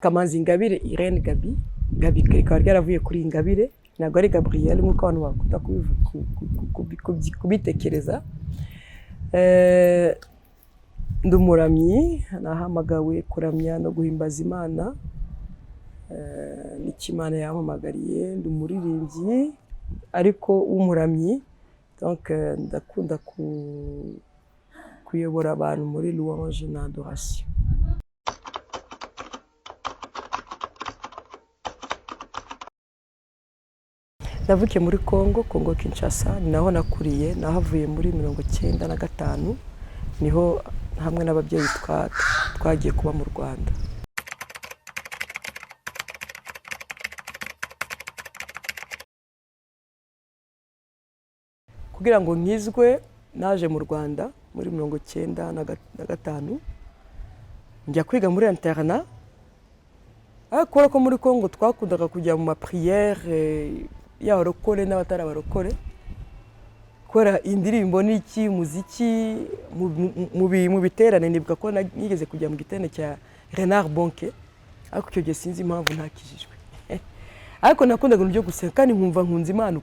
Kamanzi Ingabire Irene Gaby, Gaby rikaba ryaravuye kuri Ingabire, ntabwo ari Gabriel nk'uko abantu bakunda kubitekereza. Ndi umuramyi, nahamagawe kuramya no guhimbaza Imana, nicyo Imana yampamagariye. Ndi umuririmbyi ariko w'umuramyi, donc ndakunda kuyobora abantu muri louange na adoration. Navukiye muri Congo, Congo Kinshasa, ni naho nakuriye. Nahavuye muri 95, niho hamwe n'ababyeyi twagiye kuba mu Rwanda. Kugira ngo nkizwe, naje mu Rwanda muri 95, njya kwiga muri internat. Ariko kubera ko muri Congo twakundaga kujya mu maprières y'abarokore n'abatari abarokore, kubera indirimbo n'iki, umuziki mu biterane. Nibuka ko nigeze kujya mu giterane cya Renard Bonke, ariko icyo gihe sinzi impamvu ntakijijwe, ariko nakundaga ibintu byo gusenga kandi nkumva nkunze Imana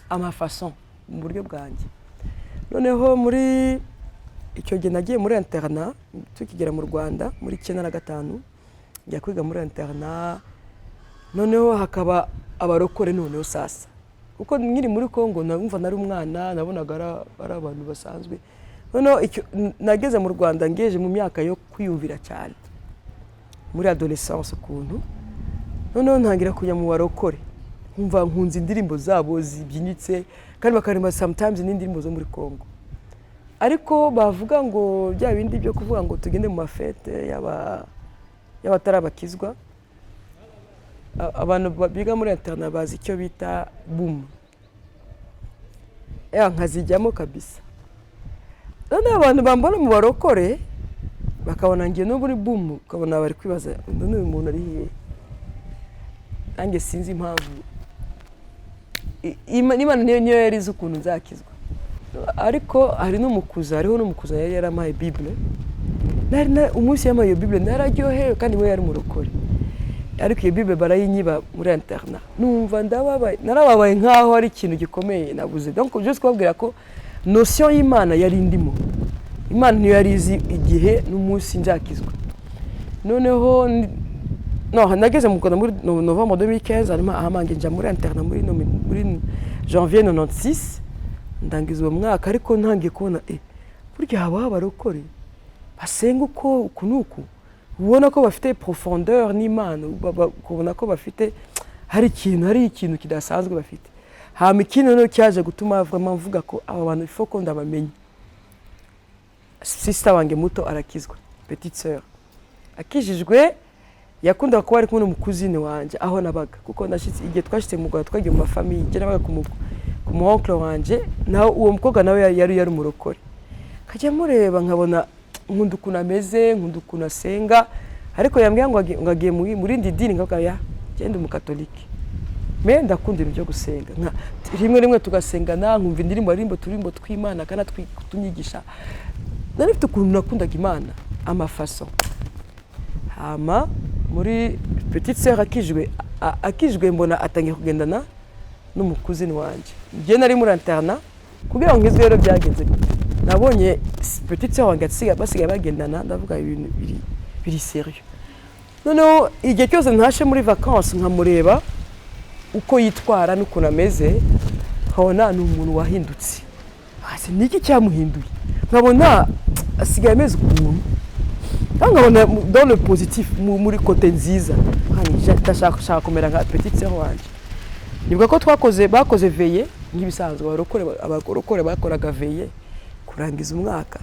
amafaçon mu buryo bwanjye. Noneho muri icyo gihe nagiye muri internat. Tukigera mu Rwanda muri 95, njya kwiga muri internat. Noneho hakaba abarokore. Noneho sasa, kuko nkiri muri Congo numva nari umwana, nabonaga ari abantu basanzwe. Noneho nageze mu Rwanda ngeje mu myaka yo kwiyumvira cyane, muri adolescence ukuntu, noneho ntangira kujya mu barokore, nkumva nkunze indirimbo zabo zibyinitse, kandi bakaririmba sometimes n'indirimbo zo muri Congo. Ariko bavuga ngo bya bindi byo kuvuga ngo tugende mu mafêtes y'abatarabakizwa. Abantu biga muri internat bazi icyo bita boum, ya nkazijyamo kabisa. Noneho abantu bambona mu barokore bakabona ngiye no muri boum, ukabona bari kwibaza ngo n'uyu muntu ari hehe? Nanjye sinzi impamvu. Imana niyo yari izi ukuntu nzakizwa. Ariko hari n'umucousin, hariho n'umucousin yari yarampaye Bible. Umunsi yampaye iyo Bible nararyohewe, kandi we yari umurokore. Ariko iyo Bible barayinyiba muri internat, numva ndababaye, narababaye nkaho ari ikintu gikomeye nabuze. Donc juste kubabwira ko notion y'Imana yari indimo, Imana niyo yari izi igihe n'umunsi nzakizwa. Noneho no nageze mu Rwanda muri novembre 2015, hanyuma ahamange njya muri internat muri janvier 96, ndangiza uwo mwaka. Ariko ntangiye kubona burya habaho abarokore basenga uko uku n'uku, ubona ko bafite profondeur n'Imana, ukabona ko bafite hari ikintu kidasanzwe bafite. Hama ikindi noneho cyaje gutuma vraiment mvuga ko aba bantu il faut ko ndabamenya, sister wanjye muto arakizwa, petite sœur. Akijijwe, yakundaga kuba ari kumwe n'umucousine wanjye aho nabaga, kuko nashyitse igihe twashyitse mu Rwanda twagiye mu mafamilles. Njye nabaga ku mu oncle wanje, nawe uwo mukobwa nawe yari umurokore. Nkajya mureba nkabona nkunda ukuntu ameze, nkunda ukuntu asenga. Ariko yambwira ngo agiye mu rindi dini, nkavuga ya genda umukatolike, mais ndakunda ibintu byo gusenga. Rimwe rimwe tugasengana, nkumva indirimbo aririmbo, uturirimbo tw'Imana kandi tunyigisha. Nari mfite ukuntu nakundaga Imana amafaçon. Hama muri petite sœur akijwe, mbona atangiye kugendana n'umucousine wanje. Njye nari muri internat. Kugira ngo nkizwe rero byagenze gute? Nabonye petite sœur wanjye basigaye bagendana, ndavuga ibintu biri sérieux. Noneho igihe cyose ntashe muri vacances, nkamureba uko yitwara n'ukuntu ameze, nkabona ni umuntu wahindutse. Hasi ni iki cyamuhinduye? Nkabona asigaye ameze ukuntu, kandi nkabona dans le positif, muri côté nziza. Ndashaka kumera nka petite sœur wanje. Nibuka ko bakoze veillée nk'ibisanzwe, abarokore bakoraga veillée kurangiza umwaka.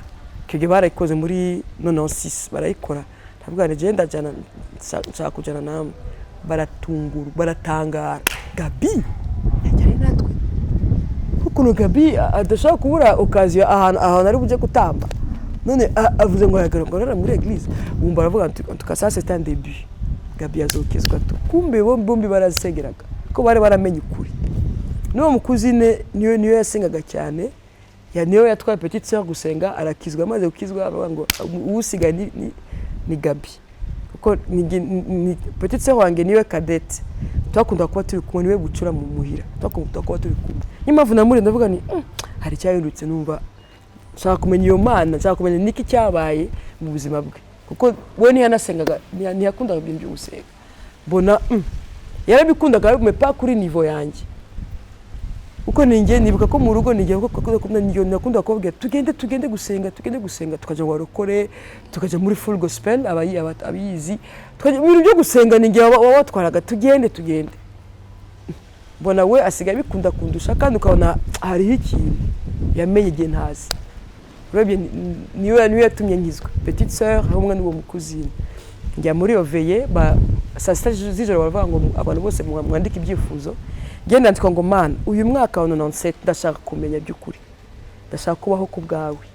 Icyo gihe barayikoze muri 96, barayikora. Ndavuga nti genda ndajyana, nshaka kujyana namwe. Baratungura, baratangara, Gaby yajyanye natwe? Ukuntu Gaby adashobora kubura occasion ahantu ari bujye gutamba, none avuze ngo aragara muri église. Bumva baravuga ati en tout cas ça c'est un début, Gaby azokizwa tu. Kumbe bo bombi barazisengeraga, ko bari baramenye ukuri. N'uwo mucousine niyo yasengaga cyane, niyo yatwaye petite sœur gusenga, arakizwa. Amaze gukizwa aravuga ngo usigaye ni Gaby. Kuko Kuko ni petite sœur wanjye, niwe cadette, twakunda kuba turi kumwe, niwe bucura mu muhira, twakunda kuba turi kumwe. Niyo mpamvu namuri ndavuga ni hari icyahindutse, numva nshaka kumenya iyo Mana, nshaka kumenya niki cyabaye mu buzima bwe, kuko we ntiyanasengaga, ntiyakundaga ibintu byo gusenga. Mbona yarabikundaga, mais pas kuri niveau yanjye, kuko ninjye nibuka ko mu rugo ninjye kuko nakundaga kubabwira tugende, tugende gusenga, tugende gusenga, tukajya mu barokore, tukajya muri full gospel, abayizi, tukajya mu bintu byo gusenga, ninjye wabatwaraga, tugende, tugende. Mbona we asigaye abikunda kundusha, kandi ukabona hariho ikintu yamenye igihe ntazi. Urebye niwe yatumye nkizwa, petite sœur hamwe n'uwo mukuzine. Njya muri iyo veillée ba saa 6 z'ijoro, baravuga ngo abantu bose mwandike ibyifuzo. Ngenda ndandika ngo: "Mana, uyu mwaka wa 97 ndashaka kumenya by'ukuri, ndashaka kubaho ku bwawe."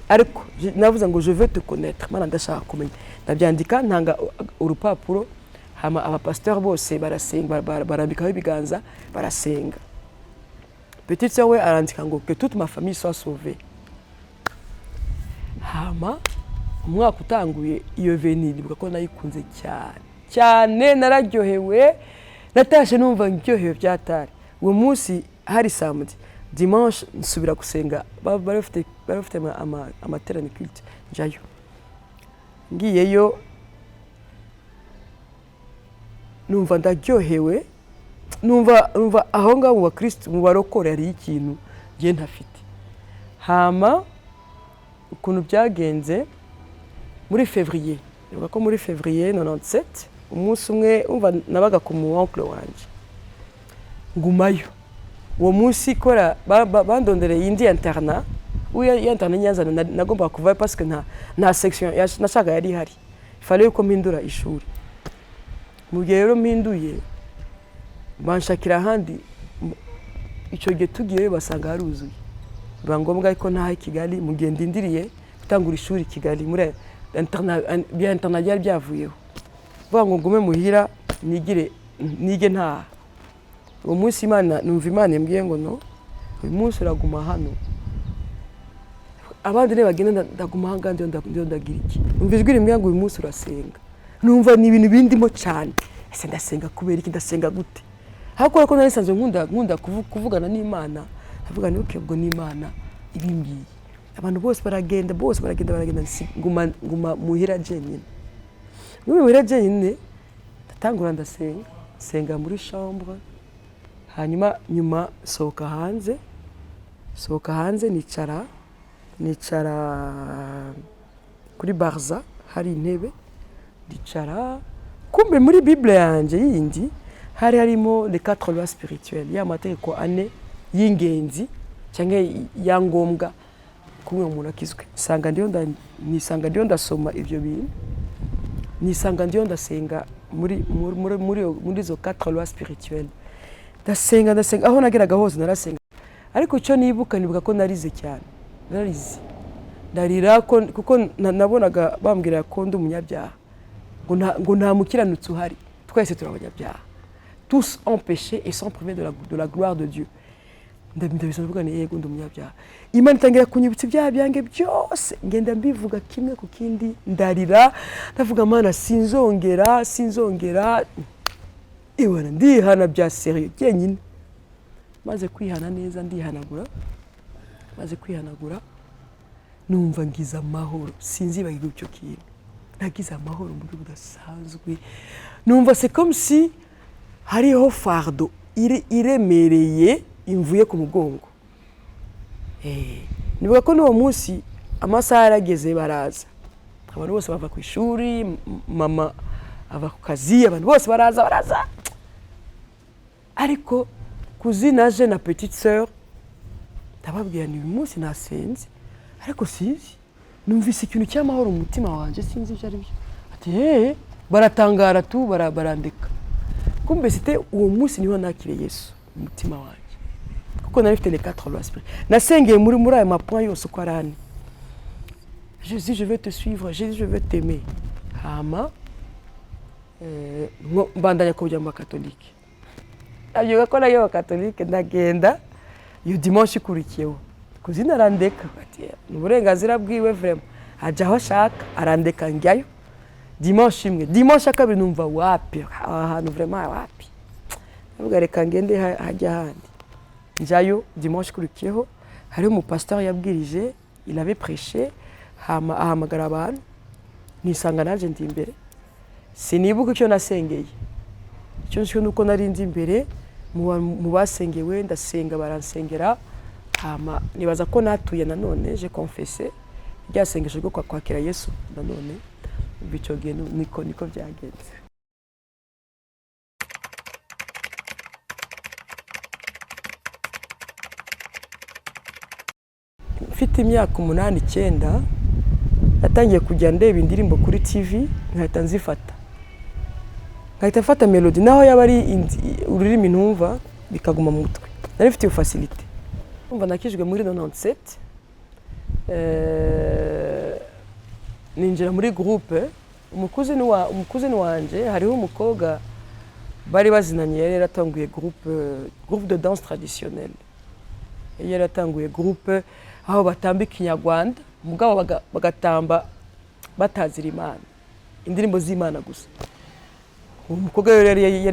Ariko navuze ngo: "Je veux te connaître, Mana, ndashaka kumenya." Ndabyandika, ntanga urupapuro, hama abapasiteri bose barasenga, barambikaho ibiganza, barasenga. Petite sœur we arandika ngo: "Que toute ma famille soit sauvée." Hama umwaka utanguye, iyo veillée nibuka ko nayikunze cyane cyane, nararyohewe, natashe numva ndyohewe byatari. Uwo munsi hari samedi, dimanche nsubira gusenga, bari bafite amaterane culte, njyayo. Ngiyeyo numva ndaryohewe, numva aho ngaho mu bakristo, mu barokore, hariho ikintu ngiye ntafite. Hama ukuntu byagenze muri février, nibuka ko muri février 97, umunsi umwe, umva, nabaga ku mu oncle wanje, ngumayo uwo munsi kora bandondereye indi internat. Uya internat nyanzana, nagombaga kuvayo parce que nta section nashaka yari ihari, fallait yuko mpindura ishuri. Mu gihe rero mpinduye, banshakira ahandi. Icyo gihe tugiyeyo basanga haruzuye, biba ngombwa ko ntaha i Kigali. Mu gihe ndindiriye gutangura ishuri i Kigali muri bya internat byari byavuyeho, vuga ngo ngume muhira nigire, nige ntaha. Uwo munsi Imana, numva Imana imbwiye ngo: "No, uyu munsi uraguma hano, abandi nibagenda ndaguma aha ngaha." Ndiyo ndagira iki? Numva ijwi rimbwira ngo: "Uyu munsi urasenga." Numva ni ibintu bindimo cyane. Ese ndasenga kubera iki? Ndasenga gute? Ariko ko nari nsanzwe nkunda kuvugana n'Imana, ndavuga ni okay, ubwo n'Imana ibimbwiye. Abantu bose baragenda, bose baragenda, baragenda, nguma muhira jenyine. Nguma muhira jenyine, ndatangura ndasenga, nsenga muri chambre. Hanyuma nyuma sohoka hanze, sohoka hanze, nicara kuri barza, hari intebe, ndicara. Kumbe muri Bible yanjye yindi hari harimo les quatre lois spirituelles, ya mategeko ane y'ingenzi cyangwa ya ngombwa kugira ngo umuntu akizwe. Nsanga ndiyo nisanga ndiyo ndasoma ibyo bintu, nisanga ndiyo ndasenga muri izo quatre lois spirituelles. Ndasenga, ndasenga, aho nageraga hose narasenga. Ariko icyo nibuka, nibuka ko narize cyane, narize ndarira, kuko nabonaga bambwira ko ndi umunyabyaha, ngo nta mukiranutsi uhari, twese turi abanyabyaha, tous ont péché et sont privés de la gloire de Dieu. Ndabisa, ndavuga ni yego, ndi umunyabyaha. Imana itangira kunyibutsa ibyaha byanjye byose, ngenda mbivuga kimwe ku kindi, ndarira, ndavuga: "Mana, sinzongera, sinzongera." Ibona ndihana bya sérieux jyenyine. Maze kwihana neza, ndihanagura. Maze kwihanagura, numva ngize amahoro, sinzibagirwa icyo kintu. Nagize amahoro mu buryo budasanzwe, numva c'est comme si hariho fardeau iremereye imvuye ku mugongo. Nibuka ko n'uwo munsi amasaha yarageze, baraza, abantu bose bava ku ishuri, mama ava ku kazi, abantu bose baraza, baraza. Ariko cousine aje na petite sœur, ndababwira ni uyu munsi nasenze, ariko sinzi, numvise ikintu cy'amahoro mu mutima wanjye, sinzi ibyo ari byo. Ati: "Hehe." Baratangara tu, barandeka. Kumbe c'était uwo munsi niho nakiriye Yesu mu mutima wanjye, kuko nari mfite les quatre lois spirituelles, nasengeye muri ayo mapoint yose uko ari ane: "Jésus, je veux te suivre. Jésus, je veux t'aimer." Hama mbandanya kujya mu bakatolike. Ndabyuka ko nayo bakatolike, ndagenda. Iyo dimanche ikurikiyeho, cousine arandeka, ati ni uburenganzira bwiwe, vraiment, ajya aho ashaka, arandeka njyayo. Dimanche imwe, dimanche ya kabiri, numva wapi, aha hantu vraiment wapi. Ndavuga reka ngende hajya ahandi. Njyayo dimanche ikurikiyeho, hariho umupasitori yabwirije, il avait prêché, hama ahamagara abantu, nisanga nanjye ndi imbere. Sinibuka icyo nasengeye, icyo nzi nuko nari ndi imbere mu basengewe. Ndasenga, baransengera, hama nibaza ko natuye nanone, je confesse rya sengesho ryo kwakira Yesu nanone. Umva, icyo gihe niko byagenze. Mfite imyaka 8, 9, natangiye kujya ndeba indirimbo kuri TV, nkahita nzifata, nkahita mfata mélodie, naho yaba ari ururimi ntumva, bikaguma mu mutwe. Nari mfite iyo facilité. Umva, nakijwe muri 97, ninjira muri groupe. Umukuzini wanje, hariho umukobwa bari bazinanye yari yaratanguye groupe de danse traditionnelle, yari yaratanguye groupe aho batamba ikinyarwanda, mugabo bagatamba batazira Imana, indirimbo z'Imana gusa. Uwo mukobwa rero yari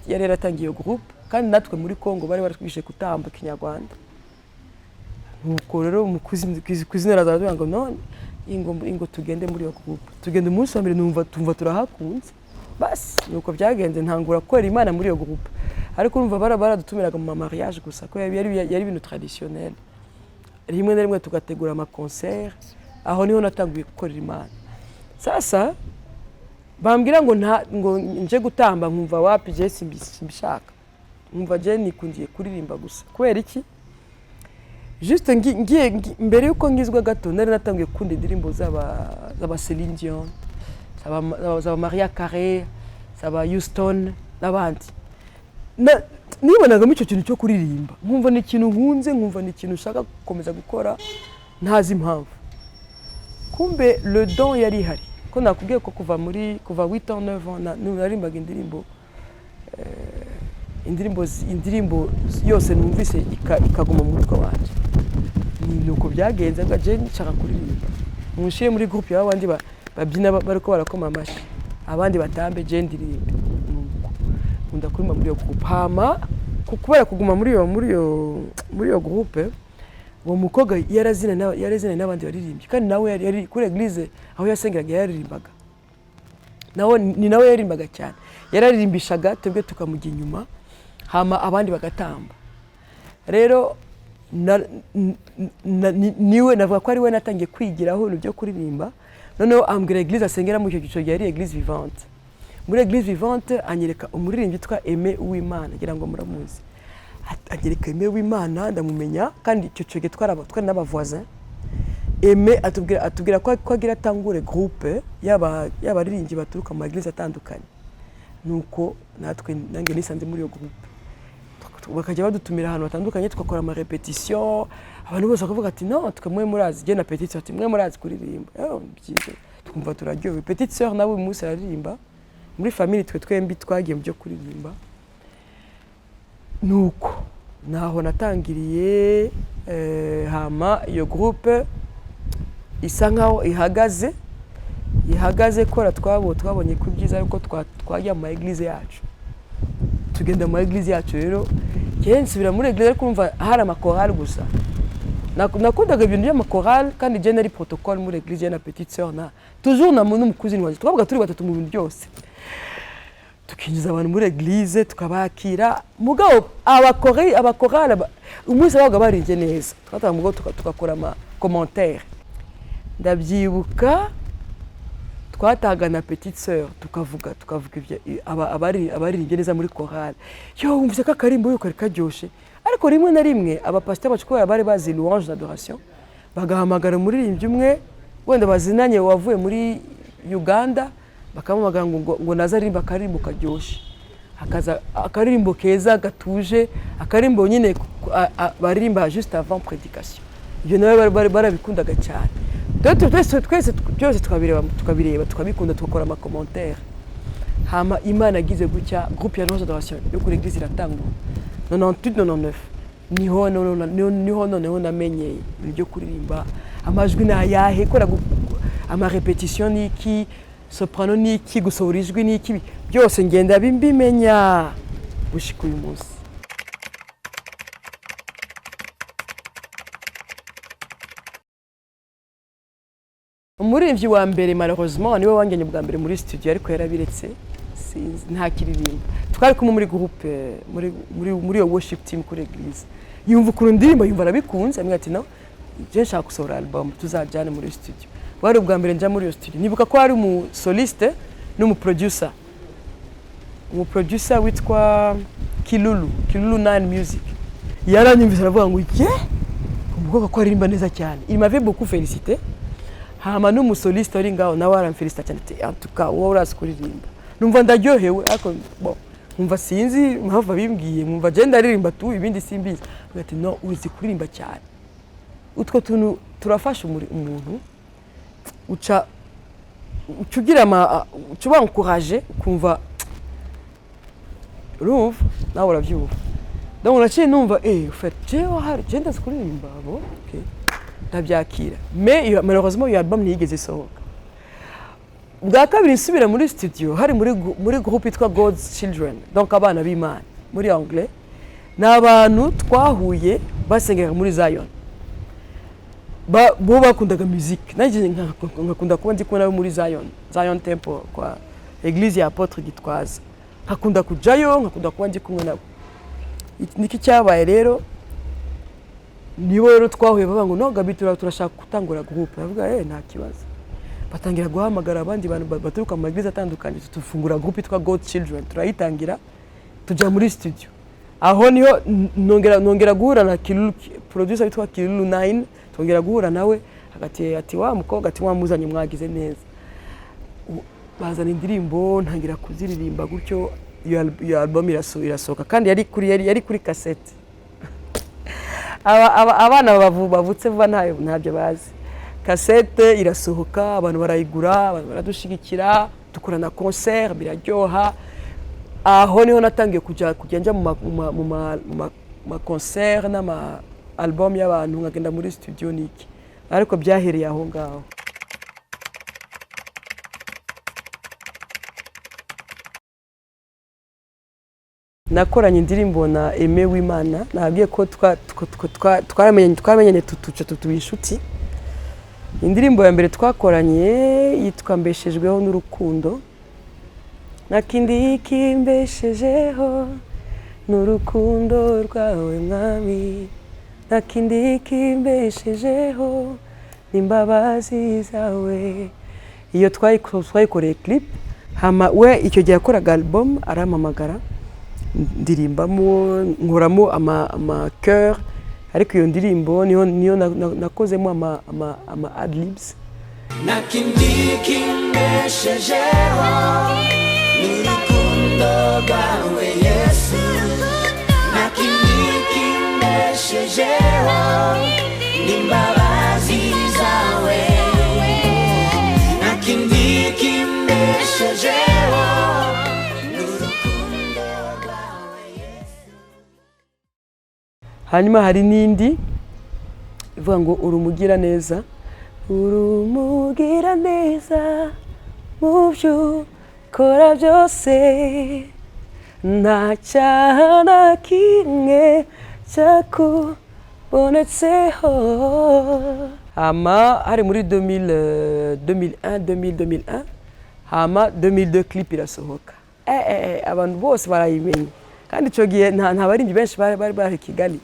yaratangiye iyo groupe, kandi natwe muri Congo bari baratwigishije gutamba ikinyarwanda. Nuko rero umukuzini araza aravuga ngo none ingo tugende muri iyo groupe. Tugenda umunsi wa mbere, numva tumva turahakunze. Basi nuko byagenze, ntangura gukorera Imana muri iyo groupe. Ariko urumva baradutumiraga mu ma mariage gusa, ko yari ibintu traditionnel. Rimwe na rimwe tugategura ama concert. Aho niho natanguye gukorera Imana. Sasa bambwira ngo nta ngo nje gutamba, nkumva wapi, je simbishaka, nkumva je nikundiye kuririmba gusa. Kubera iki? Juste ngiye mbere yuko ngizwa gato, nari natangiye gukunda indirimbo z'aba Celine Dion, z'aba Mariah Carey, z'aba Houston n'abandi. Nibonagamo icyo kintu cyo kuririmba, nkumva ni ikintu nkunze, nkumva ni ikintu ushaka gukomeza gukora, ntazi impamvu. Kumbe le don yari ihari, ko nakubwiye ko kuva 8 ans, 9 ans naririmbaga indirimbo, indirimbo yose numvise ikaguma mu mutwe wanjye. Ni uko byagenze, ngo je nshaka kuririmba, munshire muri groupe y'abandi babyina bariko barakoma amashyi, abandi batambe, je ndirimbe. Nuko nkunda kuririmba muri iyo groupe. Hama kubera kuguma muri iyo groupe, uwo mukobwa yarazina n'abandi baririmbyi, kandi nawe yari kuri église aho yasengeraga yaririmbaga nawe, ni nawe yaririmbaga cyane, yararirimbishaga, twebwe tukamujya inyuma, hama abandi bagatamba. Rero niwe navuga ko ari we natangiye kwigiraho ibintu byo kuririmba. Noneho ambwira église asengeramo, icyo gihe yari Église Vivante. Muri Église Vivante anyereka umuririmbyi witwa Aime Uwimana, ngira ngo muramuzi. Anyereka Aime Uwimana, ndamumenya, kandi icyo gihe twari n'aba voisin. Aime atubwira ko agira atangure groupe y'abaririmbyi baturuka mu ma église atandukanye. Nuko natwe, nanjye nisanze muri iyo groupe, bakajya badutumira ahantu hatandukanye, tugakora ama répétition, abantu bose bakavuga ati non, twe mwe murazi, jye na petite sœur, ati mwe murazi kuririmba. Oh, byiza, twumva turaryohewe. Petite sœur nawe uyu munsi araririmba. Muri famille twe twembi twagiye mu byo kuririmba. Nuko naho natangiriye. Hama iyo groupe isa nkaho ihagaze kora, twabonye ko ibyiza ariko twajya mu ma église yacu, tugenda mu ma église yacu. Rero njyewe nsubira muri église, ariko urumva hari amakorali gusa. Nakundaga ibintu by'amakorali, kandi jye nari protocole muri église, jye na petite sœur na toujours na n'umukuzini wanjye, twabaga turi batatu mu bintu byose. Tukinjiza abantu muri église, tukabakira. Mugabo abakorali umunsi babaga barinze neza, twataha mugabo tugakora ama commentaire. Ndabyibuka twatahaga na petite sœur, tukavuga ibyo abaririmbye neza muri korali: yo wumvise ko akarimbo yo kari karyoshe. Ariko rimwe na rimwe abapasiteri bacu, kubera bari bazi louange na adoration, bagahamagara umuririmbyi umwe wenda bazinanye wavuye muri Uganda, bakamuhamagara ngo naze aririmba akaririmbo karyoshe. Hakaza akaririmbo keza gatuje, akaririmbo nyine baririmba juste avant prédication. Ibyo nawe barabikundaga cyane. Twese byose tukabireba, tukabikunda, tugakora ama commentaire. Hama Imana agize gutya, groupe ya louange adoration yo kuri église iratangwa 98, 99. Niho noneho namenye ibintu byo kuririmba, amajwi ni ayahe, kora ama répétition ni iki. Soprano ni iki, gusohora ijwi ni iki, byose ngenda mbimenya gushika uyu munsi. Umuririmbyi wa mbere, malheureusement, niwe wanjyanye bwa mbere muri studio, ariko yarabiretse, sinzi, ntakiririmba. Twari kumwe muri groupe, muri iyo worship team kuri église. Yumva ukuntu ndirimba, yumva arabikunze, ambwira ati: "No, je nshaka gusohora album, tuzajyane muri studio." Bwari ubwa mbere njya muri iyo studio. Nibuka ko hari umu soliste n'umu producer, umu producer witwa Kilulu, Kilulu Nine Music. Yaranyumvise aravuga ngo: "Ye, umukobwa ko aririmba neza cyane." Il m'avait beaucoup félicité. Hama n'umusoliste wari ngaho nawe aramfelicita cyane, ati: "En tout cas, wowe urazi kuririmba." Numva ndaryohewe, ariko bon, nkumva sinzi impamvu abimbwiye, nkumva je ndaririmba tu, ibindi simbizi. Avuga ati: "No, uzi kuririmba cyane." Utwo tuntu turafasha umuntu, uca ugira ama, uca uba encouragé, ukumva urumva nawe urabyumva. Donc naciye numva, en fait, jewe hari je ndazi kuririmba. Bon, okay, ndabyakira, mais malheureusement iyo album ntiyigeze isohoka. Bwa kabiri nsubira muri studio, hari muri groupe yitwa God's Children, donc abana b'Imana muri anglais. Ni abantu twahuye basengeraga muri Zion. Bo bakundaga musique, nanjye nkakunda kuba ndi kumwe nabo muri Zion, Zion Temple, kwa église ya Apôtre Gitwaza. Nkakunda kujayo, nkakunda kuba ndi kumwe nabo. Niki cyabaye rero? Nibo rero twahuye bavuga ngo: "No, Gabi, turashaka gutangura groupe." Ndavuga: "Eh, nta kibazo." Batangira guhamagara abandi bantu baturuka mu maglize atandukanye, tufungura groupe yitwa God Children, turayitangira, tujya muri studio. Aho niho nongera guhura na Kilulu, producer witwa Kilulu 9. Twongera guhura nawe hagati, ati: "Wa mukobwa," ati, "wamuzanye, mwagize neza." Bazana indirimbo, ntangira kuziririmba gutyo. Iyo album irasohoka, kandi yari kuri cassette. Abana bavutse vuba ntayo ntabyo bazi. Cassette irasohoka, abantu barayigura, abantu baradushigikira, dukora na concert, biraryoha. Aho niho natangiye kujya njya mu ma concert n'ama album y'abantu, nkagenda muri studio niki, ariko byahereye aho ngaho. Nakoranye indirimbo na Aime Wimana. Nabwiye ko twaramenyanye, tutuca tutuba inshuti. Indirimbo ya mbere twakoranye yitwa "Mbeshejweho n'urukundo". Nta kindi kimbeshejeho n'urukundo rwawe mwami, nta kindi kimbeshejeho n'imbabazi zawe. Iyo twayikoreye clip. Hama we icyo gihe yakoraga album, arampamagara, ndirimbamo, nkoramo ama chœur. Ariko iyo ndirimbo niyo nakozemo ama adlibs. Nta kindi kimbeshejeho n'urukundo rwawe Yesu, nta kindi kimbeshejeho n'imbabazi zawe, nta kindi kimbeshejeho n'urukundo rwawe Yesu. Hanyuma hari n'indi ivuga ngo "Urumugira neza". Urumugira neza mu byo ukora byose, nta cyaha na kimwe cyakubonetseho. Hama hari muri 2000, 2001, 2000, 2001. Hama 2002 clip irasohoka. Abantu bose barayimenya, kandi icyo gihe nta baririmbyi benshi bari i Kigali.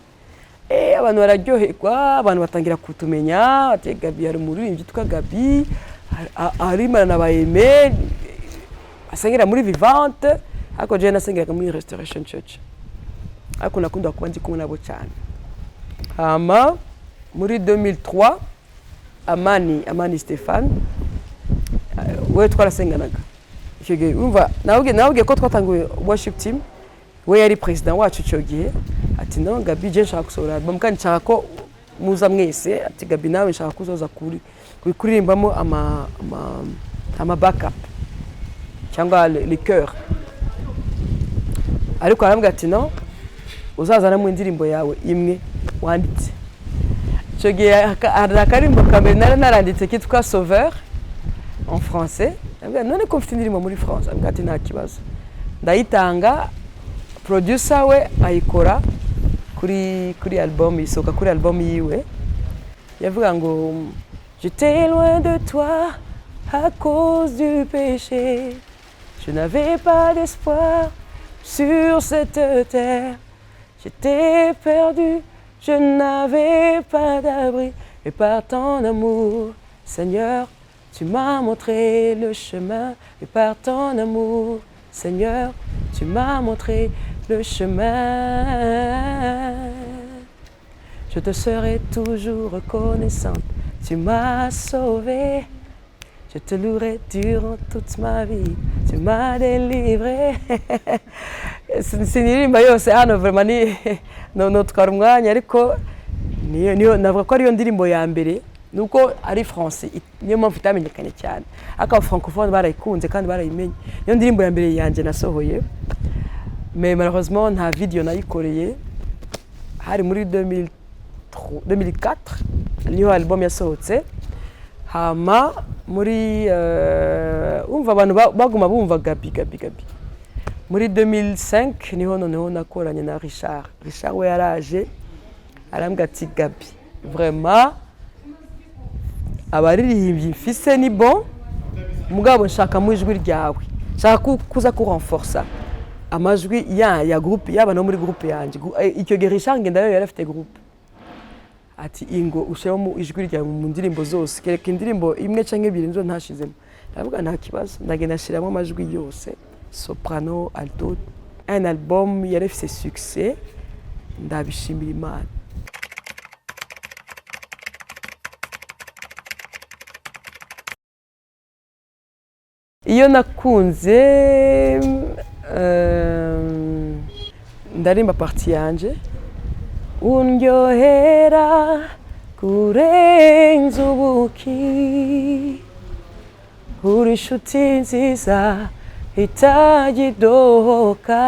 Abantu bararyoherwa, abantu batangira kutumenya, ati: "Gabi, hari umuririmbyi witwa Gabi arimana na Bayeme, asengera muri Vivante." Ariko jewe nasengeraga muri Restoration Church, ariko nakunda kuba ndi kumwe nabo cyane. Hama muri 2003 Amani Stefan, we twarasenganaga icyo gihe. Urumva nababwiye ko twatanguye worship team, we yari president wacu icyo gihe. Ati: "No, Gabi, je nshaka gusohora album kandi nshaka ko muza mwese." Ati: "Gabi, nawe nshaka ko uzoza kuririmbamo ama backup cyangwa les chœurs." Ariko arambwira ati: "No, uzazanamo indirimbo yawe imwe wanditse." Icyo gihe hari akarimbo ka mbere nari naranditse kitwa "Sauveur" en français. Ndabwira, none ko mfite indirimbo muri France? Ambwira ati nta kibazo. Ndayitanga, producer we ayikora kuri album, isohoka kuri album yiwe. Yavuga ngo: "J'étais loin de toi à cause du péché, je n'avais pas d'espoir sur cette terre, j'étais perdu, je n'avais pas d'abri, et par ton amour, Seigneur, tu m'as montré le chemin, et par ton amour, Seigneur, tu m'as montré le chemin. Je te serai toujours reconnaissante, tu m'as sauvé. Je te louerai durant toute ma vie, tu m'as délivré." Siniririmba yose hano, vraiment ni no notwara umwanya, ariko niyo navuga ko ariyo ndirimbo ya mbere, nuko ari français, niyo mpamvu itamenyekanye cyane, ariko aba francophone barayikunze kandi barayimenye. Niyo ndirimbo ya mbere yanjye nasohoye, mais malheureusement nta video nayikoreye. Hari muri 2003, 2004 niho album yasohotse. Hama muri umva abantu baguma bumva Gabi, Gabi, Gabi. Muri 2005 niho noneho nakoranye na Richard. Richard we yaraje arambwira ati: "Gabi, vraiment abaririmbyi mfise ni bon, mugabo nshakamo ijwi ryawe, nshaka kuza kurenforsa amajwi ya groupe, yaba no muri groupe yanjye." Icyo gihe Richard Ngendayo yari afite groupe. Ati: "Ingo ushyiramo ijwi ryawe mu ndirimbo zose, kereka indirimbo imwe cyangwa ebyiri nizo ntashizemo." Ndavuga nta kibazo, ndagenda ashyiramo amajwi yose, soprano, alto, un album yari ifise succès, ndabishimira Imana. Iyo nakunze ndarimba partie yanje: "Undyohera kurenza ubuki, uri inshuti nziza itajya idohoka."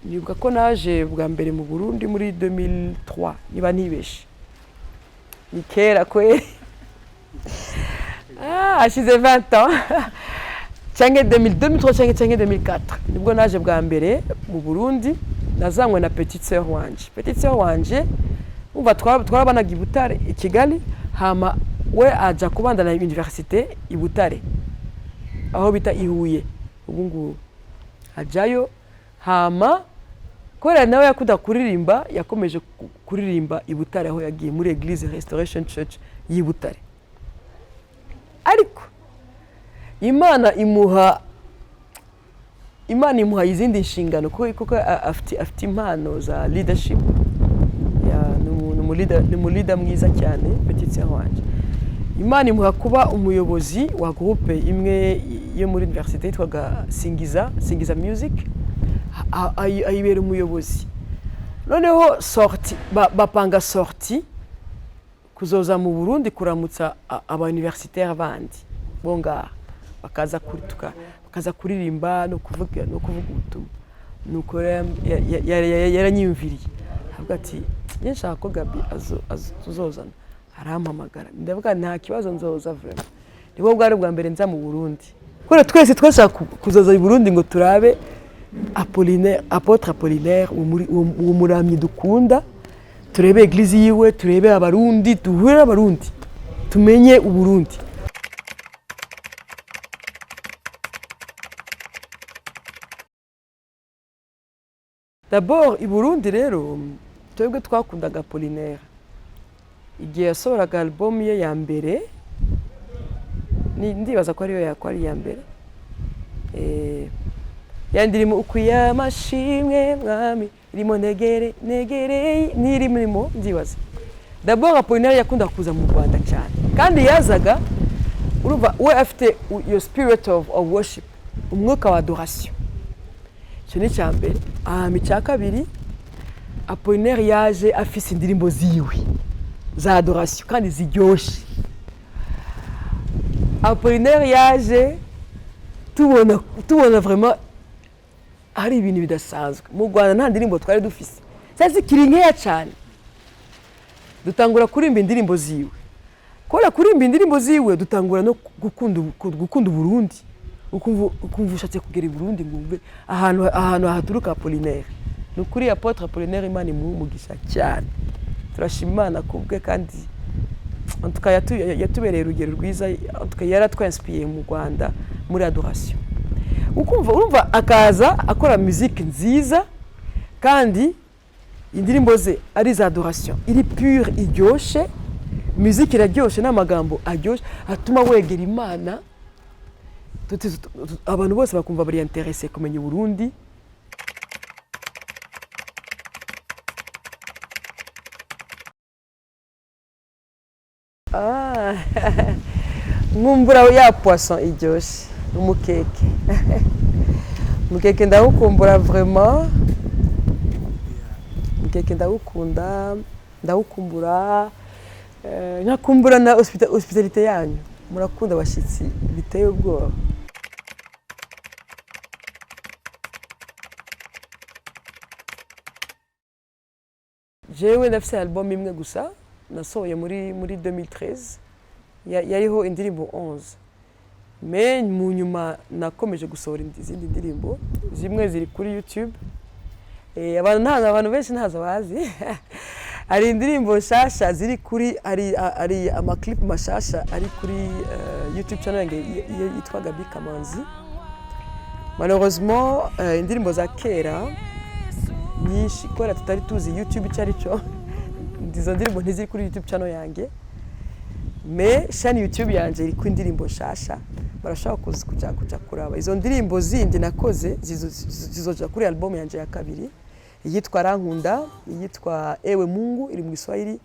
Nibuka ko naje bwa mbere mu Burundi muri 2003, niba ntibeshe, ni kera kweri, hashize 20 ans, cyangwa 2003 cyangwa 2004, nibwo naje bwa mbere mu Burundi. Nazanywe na petite sœur wanje. Petite sœur wanje, umva, twarabanaga i Butare, i Kigali, hama we aja kubandana université i Butare, aho bita i Huye ubu ngubu. Ajayo, hama kubera nawe yakunda kuririmba, yakomeje kuririmba i Butare, aho yagiye muri Eglise Restoration Church y'i Butare. Ariko Imana imuha izindi nshingano, kuko afite impano za leadership. Ni umuleader mwiza cyane, petite sœur wanje. Imana imuha kuba umuyobozi wa groupe imwe yo muri université yitwaga Singiza, Singiza Music, ayibera umuyobozi. Noneho sortie, bapanga sortie kuzoza mu Burundi kuramutsa aba universitaire bandi bo ngaha, bakaza kuririmba no kuvuga ubutumwa. Nuko rero yaranyiyumviriye, avuga ati: "Njye nshaka ko Gabi tuzozana." Arampamagara, ndavuga nta kibazo, nzoza. Vraiment nibwo bwari bwa mbere nza mu Burundi, kubera twese twashaka kuzoza i Burundi ngo turabe Apollinaire, Apôtre Apollinaire, uwo muramyi dukunda, turebe église yiwe, turebe Abarundi, duhure n'Abarundi, tumenye Uburundi. D'abord i Burundi rero twebwe twakundaga Apollinaire igihe yasohoraga album ye ya mbere. Ndibaza ko ariyo yakora iya mbere. Ya ndirimbo "Ukwiye amashimwe mwami", irimo "Negere negere", ntirimo, ndibaza. D'abord Apollinaire yakunda kuza mu Rwanda cyane, kandi yazaga, urumva we afite iyo spirit of worship, umwuka wa adoration. Icyo ni icya mbere. Hama icya kabiri, Apollinaire yaje afise indirimbo ziwe za adoration kandi ziryoshe. Apollinaire yaje tubona vraiment hari ibintu bidasanzwe. Mu Rwanda nta ndirimbo twari dufise. Zari zikiri nkeya cyane. Dutangura kuririmba indirimbo ziwe. Kubera kuririmba indirimbo ziwe, dutangura no gukunda Uburundi. Ukumva ushatse kugera i Burundi ngo wumve ahantu haturuka Apollinaire. Ni ukuri, Apôtre Apollinaire, Imana imuhe umugisha cyane. Turashima Imana kubwe, kandi en tout cas yatubereye urugero rwiza. En tout cas yaratwinspiriye mu Rwanda muri adoration. Ukumva, urumva, akaza akora musique nziza, kandi indirimbo ze ari za adoration iri pure, iryoshe, musique iraryoshe n'amagambo aryoshe atuma wegera Imana. Abantu bose bakumva bari intéressé kumenya Uburundi. Ah, nkumbura ya poisson iryoshe, umukeke. Umukeke ndawukumbura vraiment. Umukeke ndawukunda, ndawukumbura. Nkakumbura na hospitalité yanyu. Murakunda abashyitsi biteye ubwoba. Jewe ndafise album imwe gusa nasohoye muri 2013. Yariho indirimbo 11, mais mu nyuma nakomeje gusohora izindi ndirimbo. Zimwe ziri kuri YouTube. Abantu benshi ntazo bazi. Hari indirimbo nshasha ziri kuri, hari amaclip mashasha ari kuri YouTube channel yanjye yitwa Gaby Kamanzi. Malheureusement, indirimbo za kera nyinshi, kubera tutari tuzi YouTube icyo ari cyo, izo ndirimbo ntiziri kuri YouTube channel yanjye. Mais chaîne YouTube yanjye iriko indirimbo nshasha, barashobora kuza kuja kuraba. Izo ndirimbo zindi nakoze zizoja kuri album yanjye ya kabiri: iyitwa Rankunda, iyitwa Ewe Mungu iri mu Giswahili,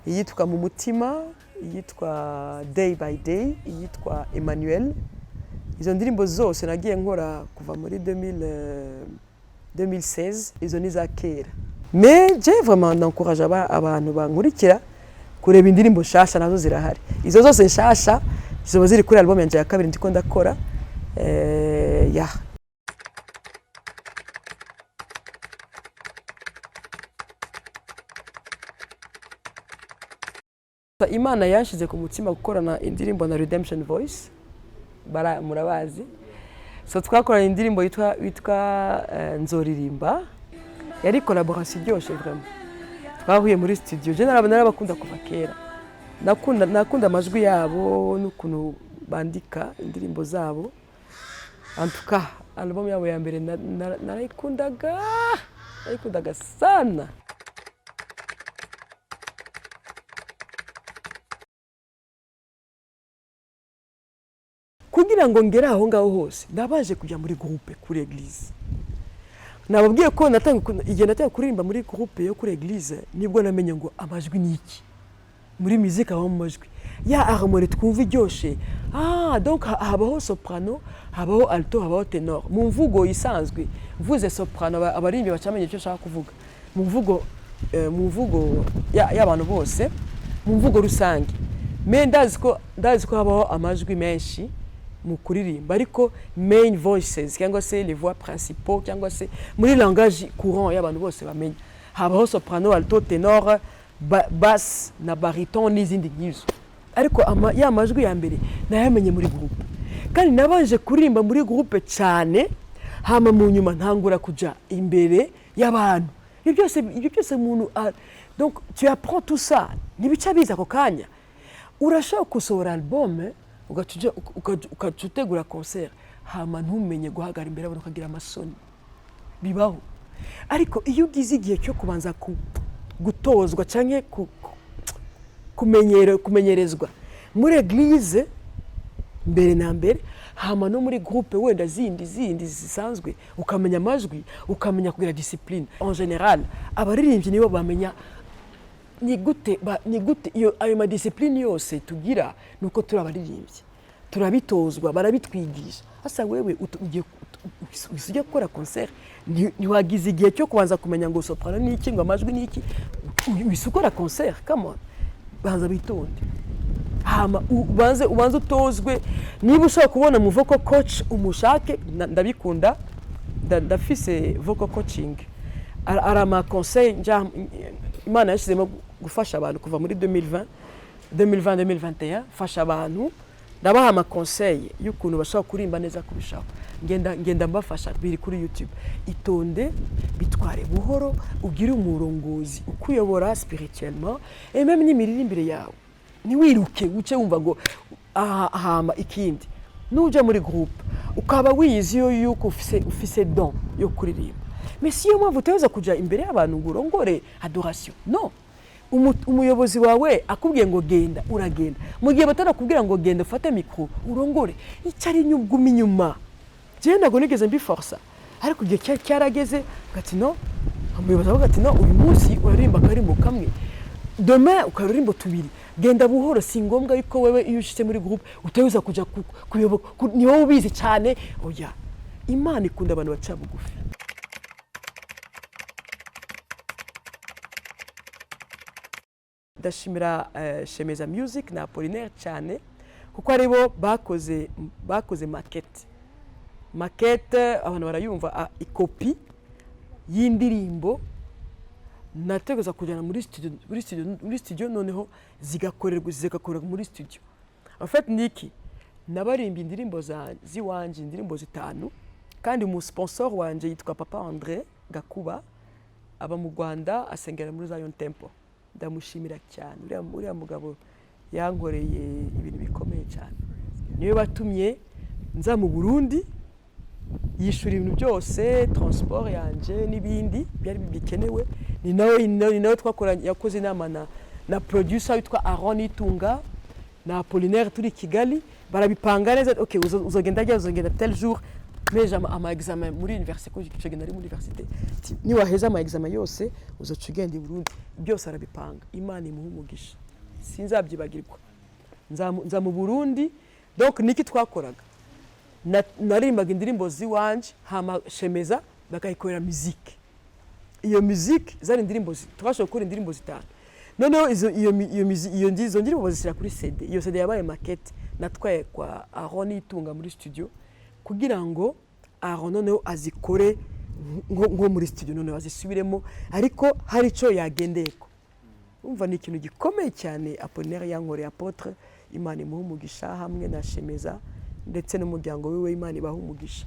iyitwa Mu Mutima, iyitwa Day by Day, iyitwa Emmanuel. Izo ndirimbo zose nagiye nkora kuva muri 2000, 2016. Izo ni za kera, mais je vraiment n'encourage abantu bankurikira kureba indirimbo nshasha, nazo zirahari. Izo zose nshasha zizoba ziri kuri album yanjye ya kabiri ndiko ndakora. Ya. Imana yanshize ku mutima gukorana indirimbo na Redemption Voice. Murabazi. So twakoranye indirimbo yitwa Nzoririmba. Yari collaboration iryoshe vraiment. Twahuye muri studio. Je narabakunda kuva kera. Nakunda amajwi yabo n'ukuntu bandika indirimbo zabo. En tout cas album yabo ya mbere narayikundaga, narayikundaga sana. Kugira ngo ngere aho ngaho hose, nabanje kujya muri groupe kuri église. Nababwiye ko igihe natangiye kuririmba muri groupe yo kuri église, nibwo namenye ngo amajwi ni iki. Muri musique habamo amajwi ya harmonie twumva iryoshe. Ah, donc habaho soprano, habaho alto, habaho ténor. Mu mvugo isanzwe, mvuze soprano, abaririmbyi bacamenye icyo nshaka kuvuga. Mu mvugo y'abantu bose, mu mvugo rusange. Mais ndazi ko habaho amajwi menshi mu kuririmba, ariko main voices cyangwa se les voix principaux, cyangwa se muri langage courant y'abantu bose bamenya, habaho soprano, alto, ténor, basse na baryton n'izindi nk'izo. Ariko ya majwi ya mbere nayamenye muri groupe, kandi nabanje kuririmba muri groupe cyane, hama mu nyuma ntangura kuja imbere y'abantu. Ibyo byose umuntu donc tu apprends tout ça, ntibica biza ako kanya. Urashobora gusohora album, ugaca utegura concert, hama ntumenye guhagarara imbere y'abantu, ukagira amasoni. Bibaho. Ariko iyo ugize igihe cyo kubanza gutozwa cyangwa kumenyerezwa muri église mbere na mbere, hama no muri groupe wenda zindi zisanzwe, ukamenya amajwi, ukamenya kugira discipline en général, abaririmbyi nibo bamenya ni gute iyo ayo madiscipline yose tugira. Nuko turi abaririmbyi, turabitozwa, barabitwigisha. Hasa wewe ugiye ujya gukora concert, ntiwagize igihe cyo kubanza kumenya ngo soprano ni iki, ngo amajwi ni iki, uhise ukora concert? Come on, banza witonde, hama ubanze utozwe. Niba ushobora kubona mu vocal coach, umushake. Ndabikunda. Ndafise vocal coaching. Ari ama conseil Imana yashyizemo gufasha abantu kuva muri 2020, 2020, 2021. Fasha abantu, ndabaha ama conseil y'ukuntu bashobora kuririmba neza kurushaho. Ngenda mbafasha, biri kuri YouTube. Itonde, bitware buhoro, ugire umurongozi ukuyobora spirituellement et même n'imiririmbire yawe. Ntiwiruke uce wumva ngo aha. Hama ikindi, nuja muri groupe ukaba wiyizi yo yuko ufise don yo kuririmba, mais siyo mpamvu uteweza kuja imbere y'abantu ngo urongore adoration, no. Umuyobozi wawe akubwiye ngo genda, uragenda. Mu gihe batarakubwira ngo genda ufate micro urongore, icara inyuma, uguma inyuma. Jewe ntabwo nigeze mbiforsa, ariko igihe cyarageze ati no, umuyobozi avuga ati: "No, uyu munsi uraririmba akarimbo kamwe, demain ukaririmbo tubiri, genda buhoro." Si ngombwa yuko wewe iyo ushitse muri groupe uteweza kuja kuyoboka, ni wowe ubizi cyane, oya. Imana ikunda abantu baca bugufi. Ndashimira Shemeza Music na Apollinaire cyane, kuko aribo bakoze maquette. Maquette abantu barayumva, ikopi y'indirimbo nateguza kujyana muri studio, noneho zigakorerwa muri studio. En fait, niki nabarimba indirimbo ziwanje, indirimbo zitanu. Kandi umu sponsor wanje yitwa Papa André Gakuba, aba mu Rwanda, asengera muri Zion Temple. Ndamushimira cyane. Uriya mugabo yankoreye ibintu bikomeye cyane. Niwe watumye nza mu Burundi, yishura ibintu byose, transport yanje n'ibindi byari bikenewe. Ni nawe twakoranye, yakoze inama na producer witwa Aaron Itunga na Apollinaire turi i Kigali, barabipanga neza: "Okay, uzogenda rya, uzogenda tel jour." Meje ama examen muri université, ko icyo gihe nari muri université. Ati: "Niwaheza ama examen yose, uzoca ugenda i Burundi." Byose arabipanga. Imana imuha umugisha, sinzabyibagirwa. Nza mu Burundi. Donc niki twakoraga? Naririmbaga indirimbo ziwanje, hama Shemeza bakayikorera musique. Iyo musique zari indirimbo twashoboye gukora indirimbo zitanu. Noneho izo iyo mi- iyo mizi- iyo ndi- izo ndirimbo bazishyira kuri CD. Iyo CD yabaye maquette natwaye kwa Aaron Itunga muri studio, kugira ngo Aaron noneho azikore nko muri studio, noneho azisubiremo, ariko hari icyo yagendeyeko. Umva, ni ikintu gikomeye cyane Apollinaire yankoreye, apôtre. Imana imuha umugisha hamwe na Shemeza ndetse n'umuryango wiwe. Imana ibaha umugisha.